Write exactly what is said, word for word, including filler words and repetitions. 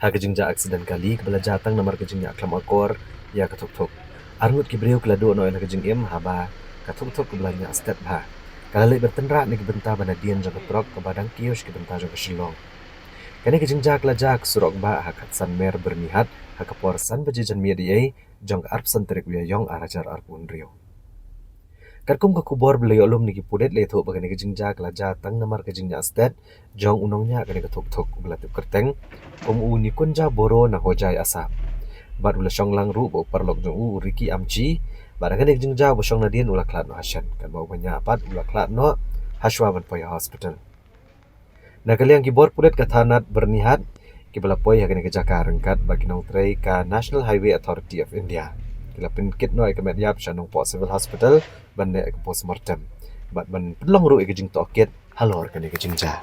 Ha ka jingjia aksiden kali kaba la jia tang namar ka jingïakhlam akor ïa ka thukthuk, arngut ki briew ki la duh noh ïa la ka jingim haba ka thukthuk kaba la ñiah stet bha ka la leit ban tynrah na ki bynta ba nadien jong ka trok kaba dang kiew sha ki bynta jong ka Shillong. Kane ka jingjia ka la jia ha ka surok bah ha Khatsan Mer Byrnihat ha ka por san baje janmiet eiei jong ka arphew san tarik u Ïaiong ar hajar arphew hynriew. Katkum ka khubor ba la ïoh lum na ki pulit, la ïathuh ba kane ka jingjia ka la jia tang namar ka jingñiah stet jong u nongñiah kane ka thukthuk uba la tip kyrteng kum u Nikunja Boro na Hojai, Assam. Bad u la shong lang ruh bad u paralok jong u, u Ricky Amchi. Bad ha kane ka jingjia uba shong nadien u la khlad noh ha shen, katba uba ñiah pat u la khlad noh hashwa ban poi ha hospital. Na ka liang ki bor pulit ka thanat Byrnihat kiba la poi ha kane ka jaka ryngkat bad ki nongtrei ka National Highway Authority of India ki la pynkit noh ïa ka met ïap sha Nongpoh Civil Hospital ban leh ïa ka postmortem bad ban pynlong ruh ïa ka jingtohkit halor kane ka jingjia.